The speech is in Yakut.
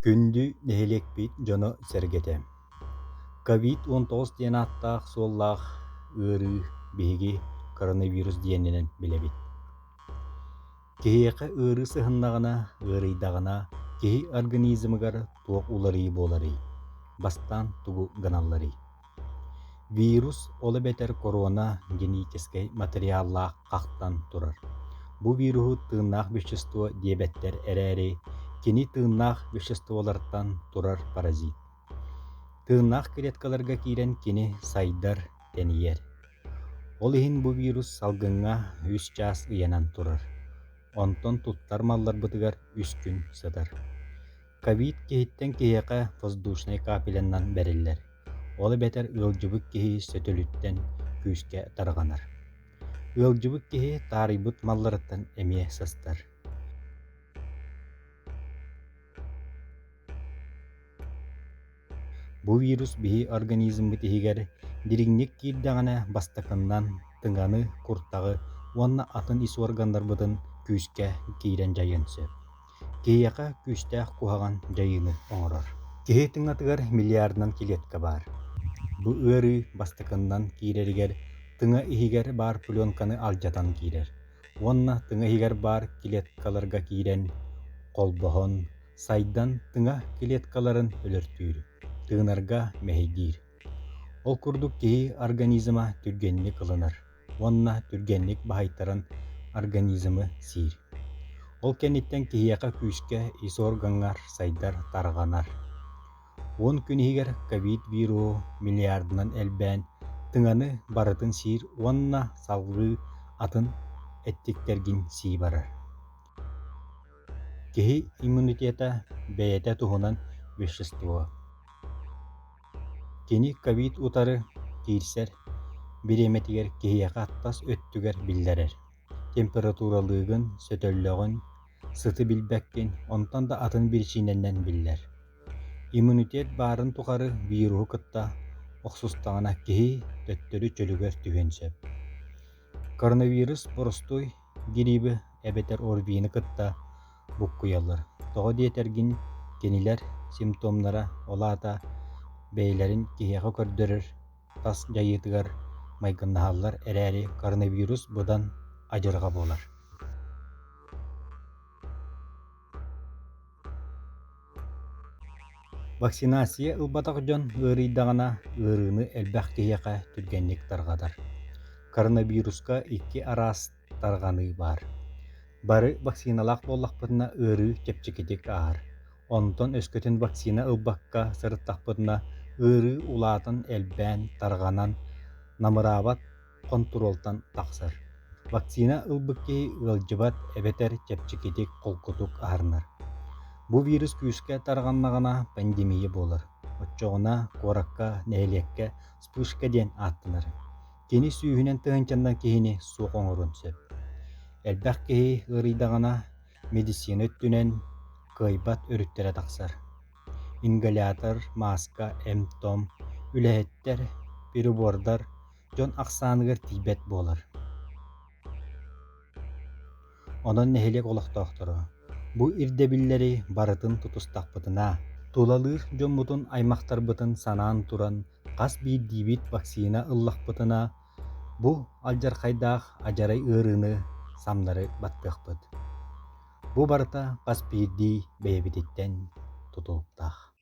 Күндү нэһилиэкпит дьоно-сэргэтэ! Ковид 19 диэн ааттаах-суоллаах ыарыы биһиги коронавирус диэнинэн билэбит. Киһиэхэ ыарыы сыһыннаҕына, ыарыйдаҕына киһи организмыгар туох уларыйыы буоларый? Бастаан тугу гыналларый? Вирус, ол эбэтэр корона генетическэй матырыйааллаах хахтан турар. Бу вируһу тыыннаах вещество диэбэттэр эрээри, кини тыыннаах веществолартан турар паразит. Тыыннаах клеткаларга киирэн кини сайдар, тэнийэр. Ол иһин бу вирус салгыҥҥа үс чаас ыйанан турар. Онтон туттар малларбытыгар үс күн сытар. Ковид киһиттэн киһиэхэ воздушнай капелянан бэриллэр, ол эбэтэр ыалдьыбыт киһи сөтөлүттэн күүскэ тарҕанар. Ыалдьыбыт киһи таарыйбыт малларыттан эмиэ сыстар. Бу вирус биһи организммыт иһигэр дириҥник киирдэҕинэ бастакыннан тыҥаны, куртаҕы уонна атын ис уорганнарбытын күүскэ киирэн дьайыан сөп. Киһиэхэ күүстээх куһаҕан дьайыыны оҥорор. Киһи тыҥатыгар миллиардынан килиэткэ баар. Бу ыарыы бастакыннан киирэригэр тыҥа иһигэр баар пленканы алдьатан киирэр уонна тыҥа иһигэр баар клеткаларга киирэн, холбоһон, сайдан тыҥа клеткаларын өлөртүүр, тыынарга мэһэйдиир. Ол курдук киһи организма түргэнник ылынар уонна түргэнник баһыйтаран организмы сиир. Ол кэнниттэн киһиэхэ күүскэ ис органҥар сайдар, тарҕанар. 10 күн иһигэр ковид вируһу миллиардынан элбээн, тыҥаны барытын сиир уонна салгыы атын эттиктэргин сии барар. Киһи иммунитета бэйэтэ туһунан вещество. Кини ковид утары киирсэр бириэмэтигэр киһиэхэ тас өттүгэр биллэрэр: температуралыыгын, сөтөллөҕүн, сыты билбэккин, онтон да атын биричиинэнэн биллэр. Иммунитет баарын тухары вируһу кытта охсустаҕына киһи төттөрү чөлүгэр түһүөн сөп. Коронавирус боростуой гирииби эбэтэр ОРВИ-ны кытта буккуйаллар. Тоҕо диэтэргин, кинилэр симптомнара, ол аата бэйэлэрин киһиэхэ көрдөрөр тас дьайыытыгар майгыннаһаллар эрээри, коронавирус быдан адьырҕа буолар. Вакцинация ылбатах дьон ыарыйдаҕына, ыарыыны элбэх киһиэхэ түргэнник тарҕатар. Коронавируска икки араас тарҕаныы баар. Бары вакциналаах буоллахпытына ыарыы чэпчэкитик ааһар. Онтон өскөтүн вакцина ылбакка сырыттахпытына ыарыы улаатан элбээн, тарҕанан, намыраабат хонтуруолтан тахсар. Вакцина ылбыт киһи ыалдьыбат эбэтэр чэпчэкитик, холкутук аһарынар. Бу вирус күүскэ тарҕаннаҕына пандемия буолар. Оччоҕуна куоракка, нэһилиэккэ вспышка диэн ааттанар. Кини сүүһүнэн тыһыынчаннан киһини суох оҥоруон сөп. Элбэх киһи ыарыйдаҕына медицина өттүнэн кыайбат өрүттэрэ тахсар. Ингалятор, мааска, эмп-том, үлэһиттэр, прибордар дьон ахсааныгар тиийбэт буолар. Онон нэһилиэк олохтоохторо бу ирдэбиллэри барытын тутустахпытына, тулалыыр дьоммутун, аймахтарбытын санаан туран хас биирдиибит вакцина ыллахпытына, бу алдьархайдаах адьарай ыарыыны самнары баттыахпыт. Бу барыта хас биирдии бэйэбититтэн тутулуктаах.